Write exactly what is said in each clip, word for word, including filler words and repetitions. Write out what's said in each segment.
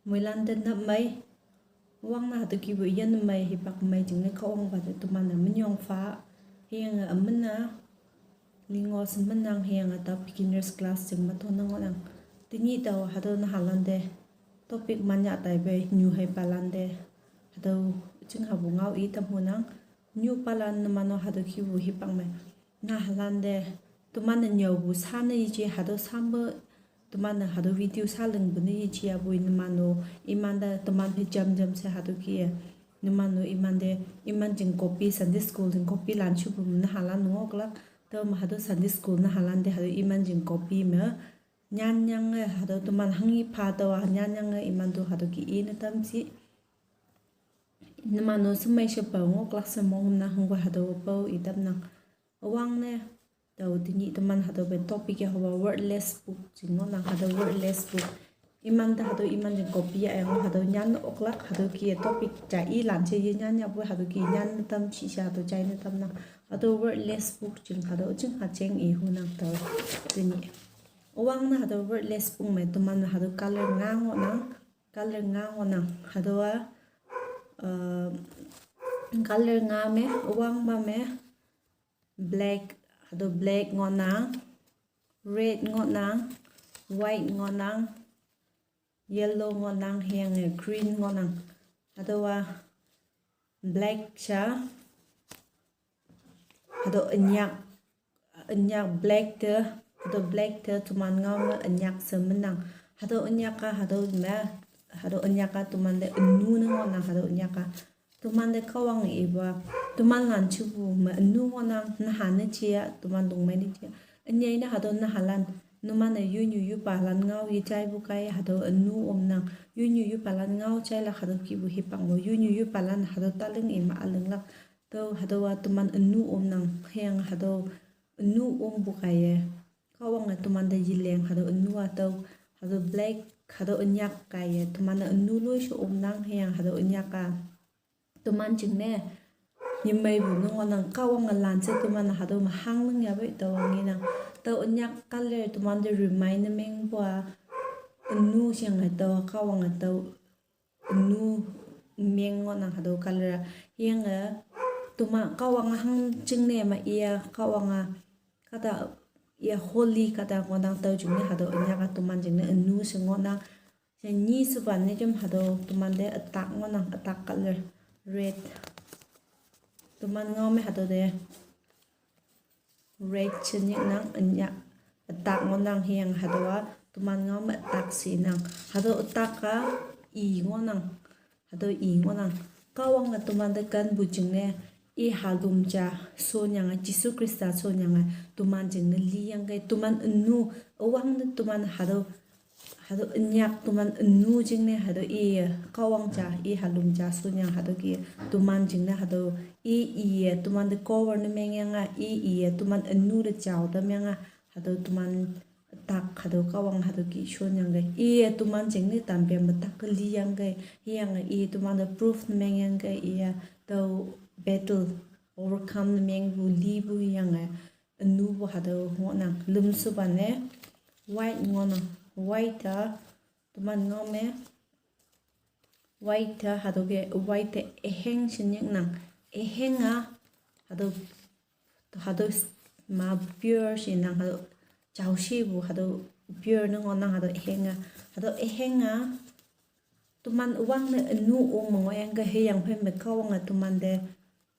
Moilan te nap mei. Wang na hatüo kihpu yin mei hipak mei jingne Kahwang pa te teman-e minyong pha. Hüyange amen-a lingo she menang hüyange ta beginners class jing me tonne ngohnang. Tenyih tao hatüo nahalan te topic manya taipe nyu heipalan te hatüo chinghapu ngao i tamhunang. Nyupalan numan-o hatüo kihpu hipak me nahalan te teman-e nyüopu sane yeje hatüo sampe teman-e hatüo video salingpu ne yeje apoi numan-o iman te teman phei jam jam she hatüo kih-e numan-o iman te iman jing copy Sunday school jing copy lan shupu nahalan ngohlak. Tüome hatüo Sunday school nahalan te hatüo iman jing copy me nyanyange hatüo teman hanghi pha tüowa nyanyange iman to hatüo kih ine tam shi. Numan-o shemei shepa ngohlak she monghümnang hangpa hatüo pao i tamnang. Üwangne tao tenyih teman hatüope topic-e hawa wordless book jing ngohnang hatüo wordless book. Iman te hatüo iman jing copy yahyange hatüo nyan oklak hatüo kih-e topic ja ilan she ye nyan yahpu hatüo kih nyan tam shi she hatüo jaine tamnang. Hatüo wordless book jing hatüo jing ha jeng i hunang tao tenyih. Üwangne hatüo wordless book me teman hatüo color nga ngohnang, color nga ngohnang. Hatüowa, uh, color nga me, üwangpa me, black, hatüo black ngohnang, red ngohnang, white ngohnang, yellow ngohnang, hüyange green ngohnang. Hatüowa black sha, hatüo ünyak, ünyak black te, hatüo black te teman ngao me ünyak she menang. Hatüo ünyak-a, hatüo me, hatüo ünyak-a teman te ünu ne ngohnang, hatüo ünyak-a. Teman te Kahwang ipa, teman lan shupu me ünu ngohnang, naha ne jia, teman lungmei ne jia. Ünyei ne hatüo nahalan, numan-e yunyu yupalan ngao yejaipu kaiye hatüo ünu omnang, yunyu yupalan ngao jailak hatüo kihpu hipak mo, yunyu yupalan hatüo taling ima ülinglak. Tüo hatüowa teman ünu omnang, hüyange hatüo ünu ompu kaiye Kahwange teman te yeleng hatüo ünu-a tüo, hatüo black, hatüo ünyak kaiye teman-e ünu loi she omnang hüyange hatüo ünyak-a teman jingne yemeipu ne ngohnang. Kahwange lan she teman hatüo me hang ling yapei tüowa ngenang. Tüo ünyak color teman te remind ne mengpu-a ünu sheyange tüo Kahwange tüo ünu meng ngohnang hatüo color-a. Hüyange teman Kahwange hangjingne me iya Kahwange kahta iya holy kahta ngohnang tüo jingne hatüo ünyak-a teman jingne ünu she ngohnang. She nyi shepa ne jam hatüo teman te atak ngohnang, atak color red. Teman ngao me hatüo te red she nyiknang, ünyak atak ngohnang hüyange hatüowa teman ngao me atak shinang. Hatüo atak-a i ngohnang, hatüo i ngohnang. Kahwange teman te kenpu jingne i halom ja shonyange Jesu Khrista shonyange teman jingne liyangkei teman ünu üwangne teman hatüo hatüo ünyak teman ünu jingne hatüo iye Kahwang ja i halom ja shonyange hatüo kih teman jingne hatüo i iye teman te cover ne mengyange i iye teman ünu te jao tamyange hatüo teman tak hatüo Kahwang hatüo kih shonyange iye teman jingne tanpem me tak liyangkei hüyange iye teman te proof ne mengyangkei iye tüo battle overcome ne mengpu lipu hüyange ünupu hatüo ngohnang. Lüm shepa ne white ngohnang, white-a teman ngao me white-a hatüo ke white-e üheng she nyiknang. Üheng-a hatüo, hatüo ma pure shenang, hatüo jaoshipu hatüo pure ne ngohnang hatüo üheng-a. Hatüo üheng-a teman üwangne ünu ong me ngohyangkei hüyangphei me Kahwange teman te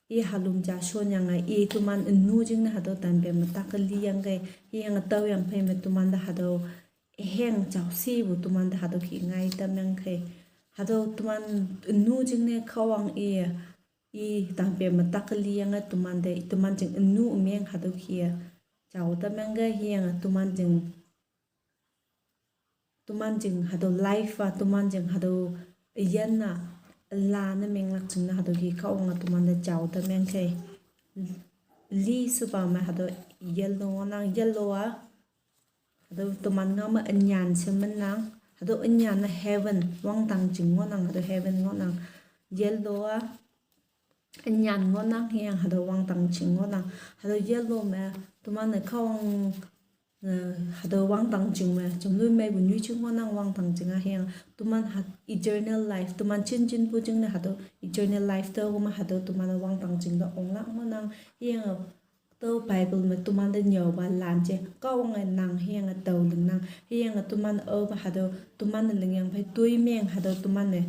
i halom ja shonyange i teman ünu jingne hatüo tanpem me tak liyangkei hüyange tüoyangphei me teman te hatüo üheng jaoshipu teman te hatüo kih ngai tamyangkei. Hatüo teman ünu jingne Kahwang i, i tanpem me tak liyange teman te, teman jing ünu ümeng hatüo kih jao tamyangkei hüyange teman jing teman jing hatüo life-a, teman jing hatüo üyin-a, üla ne menglak jingne hatüo kih Kahwange teman te jao tamyangkei. Li shepa me hatüo yellow ngohnang, yellow-a hatüo teman ngao me ünyan she menang, hatüo ünyan-a heaven wangdang jing ngohnang, hatüo heaven ngohnang. Yellow-a ünyan ngohnang hüyange hatüo wangdang jing ngohnang. Hatüo yellow me teman-e Kahwang Hatüo wangdang jing me jamloi meipu nyoijing ngohnang wangdang jing-a hüyange teman ha eternal life teman jinjinpu jingne hatüo eternal life tüo kema hatüo teman wangdang jing te onglak ngohnang hüyange tüo Bible me temante nyüopa lan je Kahwange nang hüyange tao lingnang hüyange teman aopa hatüo teman-e lingyang phei toi meng hatüo teman-e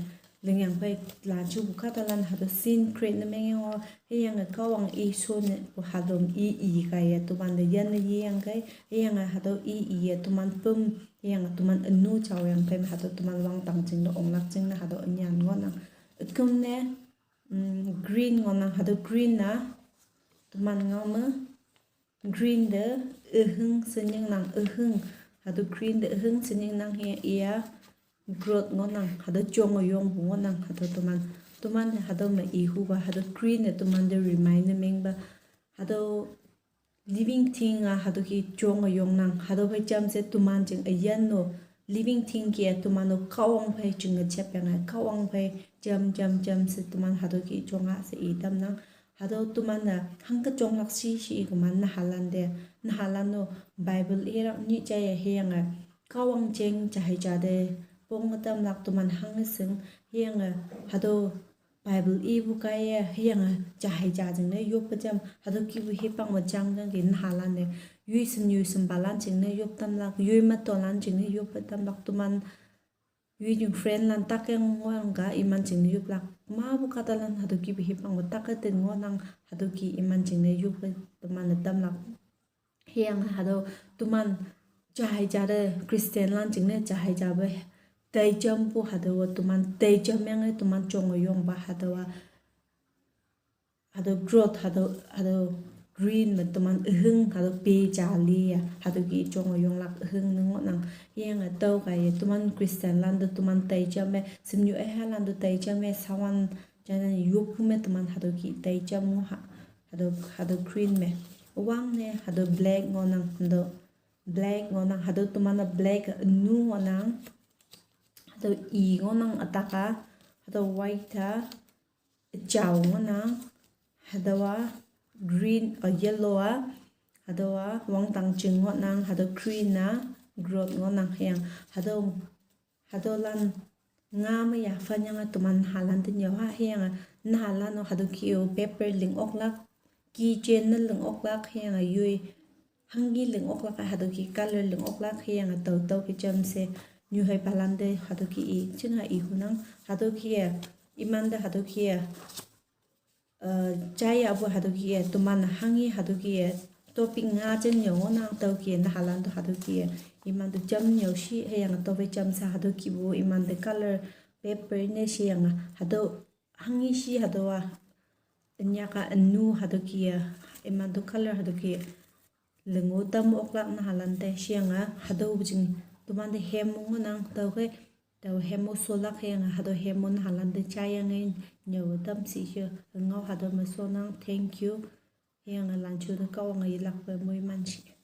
lingyang phei lan jupu kahtalan hatüo sin create ne mengyang-o hüyange Kahwang i shonne pu hatüo i i kaiye temante yanne yeyang kei hüyange hatüo i iye teman püm hüyange teman ünu jaoyang phei me hatüo teman wangdang jingne onglak jingne hatüo ünyan ngohnang. Üküm ne green ngohnang hatüo green-a teman ngao me green te ühing she nyingnang ühing hatüo green te ühing she nyingnang hüyange iya growth ngohnang hatüo jonge yongpu ngohnang hatüo teman teman hatüo me ihupa hatüo green-e temante remind ne mengpa hatüo living thing-a hatüo ki jonge yongnang hatüo phei jamshe teman jing üyin-o living thing ki-e teman-o Kahwang phei jinge jepyange Kahwang phei jam jam jamshe teman hatüo ki jonga she i tamnang. Hatüo teman-e hangke jonglak shi she i kema nahalan te nahalan-o Bible ilak nyih jaiye hüyange Kahwang jeng ja hei ja te ponge tamlak teman hange shing hüyange hatüo Bible ipu kaiye hüyange ja hei ja jingne yoppe jam hatüo kihpu hipak me jangjang ki nahalan-e yoi shem yoi shempalan jingne yop tamlak yoi metolan jingne yoppe tamlak teman yoi jing friendlan take ngohnang-a iman jingne yoplak mapu kahtalan hatüo kihpu hipak me take ten ngohnang hatüo ki iman jingne yoppe teman-e tamlak hüyange hatüo teman ja hei ja te Christianlan jingne ja hei ja pe teijampu hatüowa teman teijamyange teman jonge yongpa hatüowa hatüo growth hatüo hatüo green me teman ühing hatüo pe ja li-a hatüo ki jonge yonglak ühing ne ngohnang. Hüyange tüo kaiye teman Christianlan te teman teijam me shimnyu ehalan te teijam me sawan jane yoppu me teman hatüo ki teijam ngoh ha hatüo hatüo green me wangne hatüo black ngohnang hatüo black ngohnang hatüo teman-a black ünu ngohnang hatüo i ngohnang ütaka hatüo white-a jao ngohnang hatüowa green-a yellow-a hatüowa wangdang jing ngohnang hatüo green-a growth ngohnang hüyange hatüo hatüolan nga me yaphanyange teman nahalan te nyüo ha hüyange nahalan-o hatüo ki-o paper ling oklak keychain ne ling oklak hüyange yoi hangki ling oklak hatüo ki color ling oklak hüyange tao tüoke jamshe nyu hei palan te hatüo ki i jinga ihunang hatüo ki-e imante hatüo ki-e jaiyapu hatüo ki-e teman hanghi hatüo ki-e topic nga jin nyüo ngohnang tüoke nahalan te hatüo ki-e imante jam nyüo shi hüyange tüophei jamshe hatüo kipu imante color paper ne sheyange hatüo hanghi shi hatüowa ünyaka ünu hatüo ki-e imante color hatüo ki lingo tam oklak nahalan te sheyange hatüo jing temante hem ngohnang tüokhei tao hem sholak hüyange hatüo hem nahalan te jaiyange nyüo tam shi she ngao hatüo me shonnang thank you hüyange lanju te Kahwange yelakpe moiman shi.